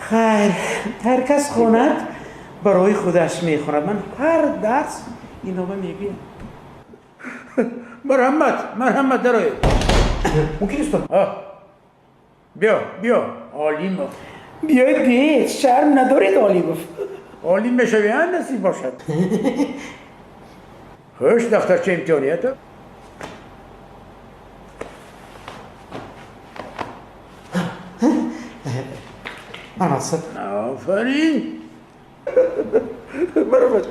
Хайр, ҳар кас хонад, барои худаш мехонад. Ман ҳар дарс иноба мегӯям. Марҳамат, марҳамат, дароед. Мумкин, устод? Биё, биё, Олимов. Биёед, биед, шарм надоред, Олимов. Олим мешавӣ, а, насиб бошад. Хуш, дафтарча имтиҳониято. Марҳамат, устод. Офарин. Марҳамат.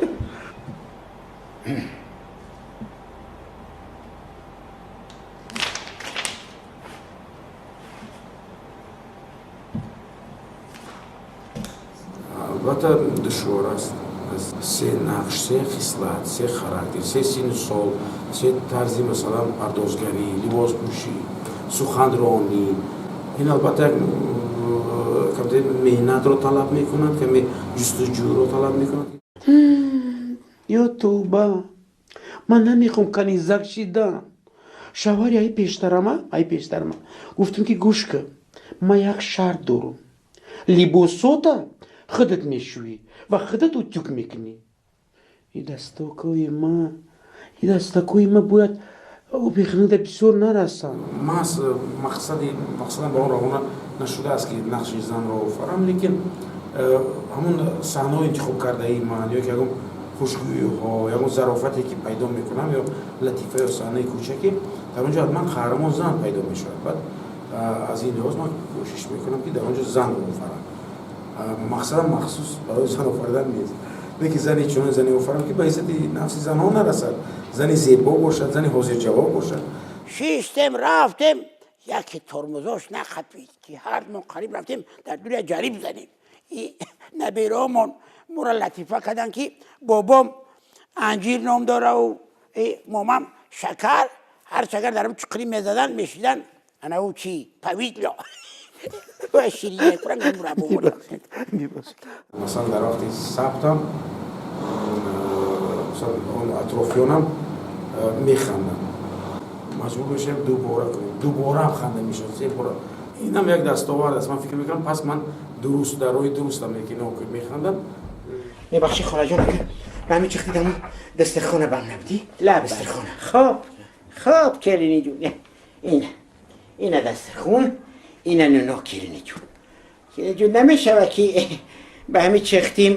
Албатта, душвор аст. Се нақш, се хислат, се характер, се синну сол, се тарзи, масалан, пардозгарӣ, либоспӯшӣ, суханронӣ. Ин албатта як камте меҳнатро талаб мекунад, каме ҷустуҷӯро талаб мекунад. Ё тӯба, ман намехоҳам канизак шидан. Шавҳари ай пештарама гуфтам, ки гӯш кун, ман як шарт дорам: либосота худат мешӯӣ ва худат утюг мекунӣ. И дастакои ма бояд обихнида бисёр нарасанд. Маҳз мақсадам ба он равона нашудааст, ки нақши занро офарам, лекин ҳамон саҳнаҳои интихоб кардаи ман ё ки ягон хушгӯиҳо, ягон зарофате ки пайдо мекунам, ё латифа ё саҳнаи кӯчаке, дар он ҷо ҳатман қаҳрамон зан пайдо мешавад. Баъд аз ин лиҳоз ман кӯшиш мекунам, ки дар он ҷо занро офарам. Мақсадам махсус барои зан офаридан нест, лекин зани чунон зане офарам, ки ба иззати нафси занҳо нарасад, зани зебо бошад, зани ҳозирҷавоб бошад. Шиштем, рафтем, яке тормозош нахапид, ки ҳардмон қариб рафтем дар дури ҷариб занем. И набераомон моро латифа карданд, ки бобом анҷир ном дораву момам шакар. Ҳар шакар дар чуқурӣ мезадан, мешидан, анаву чи повидло ва ширин мехӯран. Масалан, дар вақти сабтам он атрофиёнам механданд, маҷбур мешавем дубора кунем, дубораам ханда мешавад, се бора. Инам як дастовард аст, ман фикр мекунам. Пас ман дуруст, дар роҳи дурустам, лекин механдам. Мебахши, холаҷон, ба ҳамин чихти даму дастархона бам набудӣ? Дастархона. Хоб, хоб, келини ҷун, ин ина дастархун, ина нуно. Келини ҷун, келини ҷун, намешава, ки ба ҳамин чихтим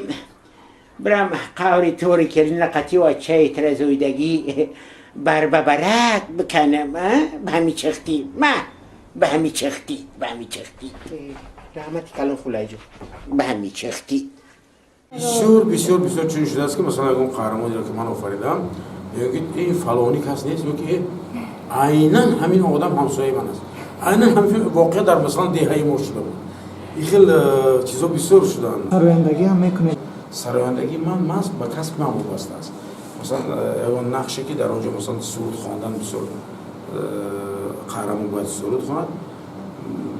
бирам қаври тори келина қатӣ очаи тразоидагӣ барбабарак биканам? Ба ҳамин чихтӣ ма, ба ҳамин чихтӣ, ба ҳамин чихтӣ. Раҳмати калон, хулайҷон. Ба ҳамин чихтӣ. Бисёр, бисёр, бисёр чунин шудааст, ки масалан ягон қаҳрамонеро, ки ман офаридам, мегӯям, ки ин фалонӣ кас нест, ё ки айнан ҳамин одам ҳамсояи ман аст, айнан ҳамин воқеа дар, масалан, деҳаи мо шуда буд. Ин хел чизо бисёр шуданд. Сарояндагӣ ҳам мекунед? Сарояндагӣ ман маҳз ба касби ман вобаста аст. Масалан, ягон нақше, ки дар он ҷо, масалан, суруд хондан, бисёр қаҳрамон бояд суруд хонад,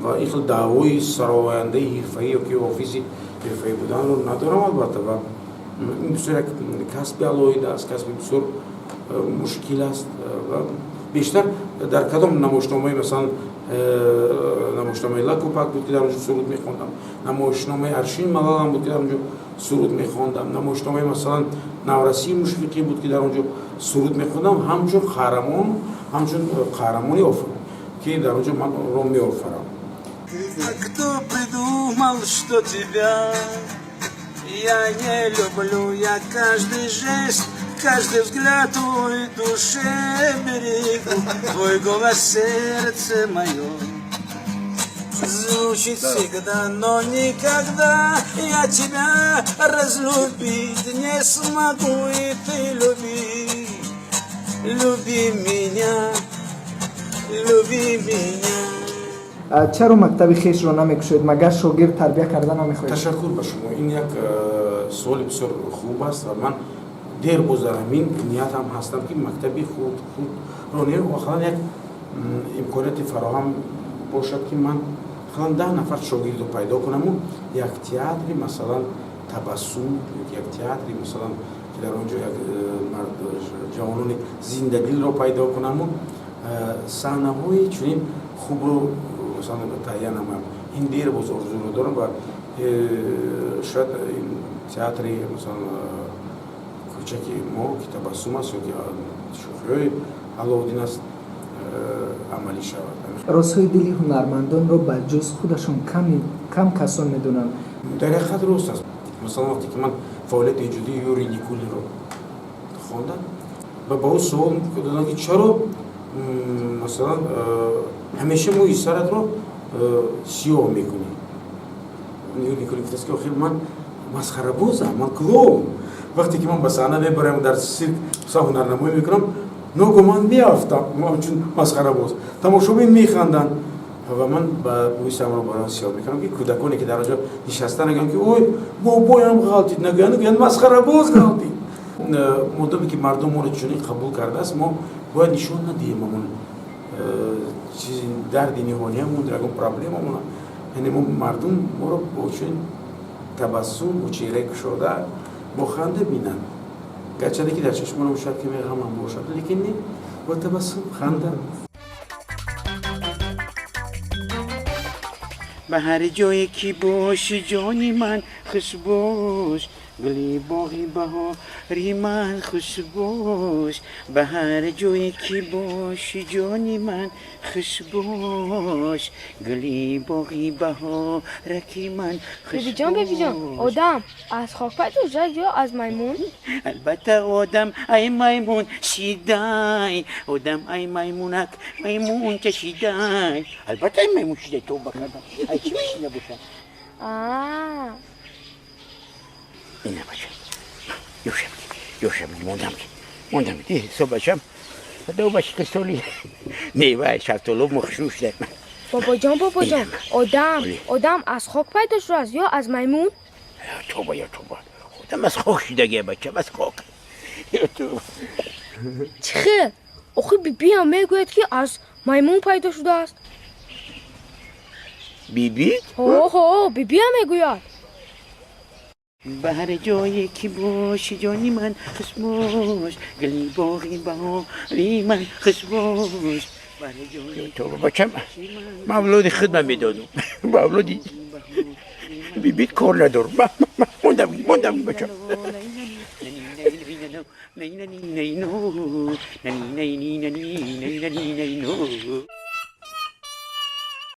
ва ин хел даъвои сарояндаи ҳирфаӣ ё ки ҳофизи ҳирфаӣ буданро надорам, албатта. Ва ин бисёр як касби алоҳида аст, касби бисёр мушкил аст. Ва бештар дар кадом намоишномаи, масалан, намоишномаи Лакупак буд, ки дар он ҷо суруд мехондам, намоишномаи Аршин Малалам буд, ки дар он ҷо суруд мехондам, намоишномаи, масалан, Наврасии Мушфиқӣ буд, ки дар он ҷо суруд мехондам, ҳамчун қаҳрамон, ҳамчун қаҳрамони ки дар он ҷо ман ро меофарам. А кто придумал, что тебя я не люблю? Я каждый жест, каждый взгляд твой душе берегу. Твой голос сердце мое звучит всегда, но никогда я тебя разлюбить не смогу. И ты люби, люби меня, люби меня. Чаро мактаби хешро намекушоед? Магар шогирд тарбия карда намехоҳед? Ташаккур ба шумо, ин як суоли бисёр хуб аст. Ва ман дер боз дар ҳамин ниятам ҳастам, ки мактаби худро не, ақаллан як имконияти фароҳам бошад, ки ман ақаллан 10 нафар шогирдро пайдо кунаму як театри, масалан, Табассум, як театри, масалан, ки дар он ҷо як ҷавонони зиндадилро пайдо кунаму саҳнаҳои чунин хубро, масалан, таҳия намоям. Ин дер боз орзуро дорам ва Шояд театри, масалан, кӯчаки мо, ки Табассум аст ё ки шӯхиҳои Алоуддин аст, амалӣ шавад. Розҳои дили ҳунармандонро ба ҷуз худашон кам касон медонанд. Дар ҳақиқат рост аст. Масалан, вақте ки ман фаъолияти эҷодии Юрий Никулинро хондам ва ба ӯ суол додам, ки чаро, масалан, ҳамеша мӯи саратро сиёҳ мекунӣ, Юрий Никулин гуфтааст, ки охир ман масхарабозам, ман клоун. Вақте ки ман ба саҳна мебарам, дар сирк ҳунарнамоӣ мекунам, ногоҳ ман меафтам, ҳамчун масхарабоз тамошобин механданд ва ман ба мӯи сарамро барои сиёҳ мекунам, ки кӯдаконе, ки дар онҷо нишаста, нагӯянд, ки ой, бобоям ғалтид, нагӯянд, гӯянд масхарабоз ғалтид. Модоме ки мардум моро чунин қабул кардааст, мо бояд нишон надиҳем ҳамон чизи дарди ниҳониямон, ягон проблемамона. Яъне мо мардум моро бо чунин табассум, бо чеҳраи кушода, бо ханда бинанд, гарчанде ки дар чашмонам шояд каме ғамам бошад, лекин не, бо табассум, ханда. Ба ҳар ҷое ки боши, ҷони ман, хуш бош, гули боғи баҳори ман, хуш бош. Ба ҳар ҷое ки боши, ҷони ман, хуш бош, гули боғи баҳораки ман, хуш. Бибиҷон, бибиҷон, одам аз хок пайдо шуд ё аз маймун? Албатта, одам ай маймун шидай, одам ай маймунак маймунча шидай. Албатта, ай маймун шидай. Тавба кардам, ай чӣ мешида бошад? Ина, бача, ёшам, ёшам, мондам, мондам. Ҳисоб, бачам, ду бача соли мева, шафтолу мухшӯ шуда. Бобоҷон, бобоҷон, одам аз хок пайдо шудааст ё аз маймун? Тоба, ё тоба, одам аз хок шидагия, бачам, аз хок. Чӣ хел охи? Бибиам мегӯяд, ки аз маймун пайдо шудааст. Биби? Ҳо, бибиам мегӯяд. Ба ҳар ҷое ки боши, ҷони ман, хуш бош, гули боғи баҳори ман, хуш бош. Тоба, бачам, ман авлоди худман медодум, ба авлоди бибит кор надорам. Мондам, мондам, бачам.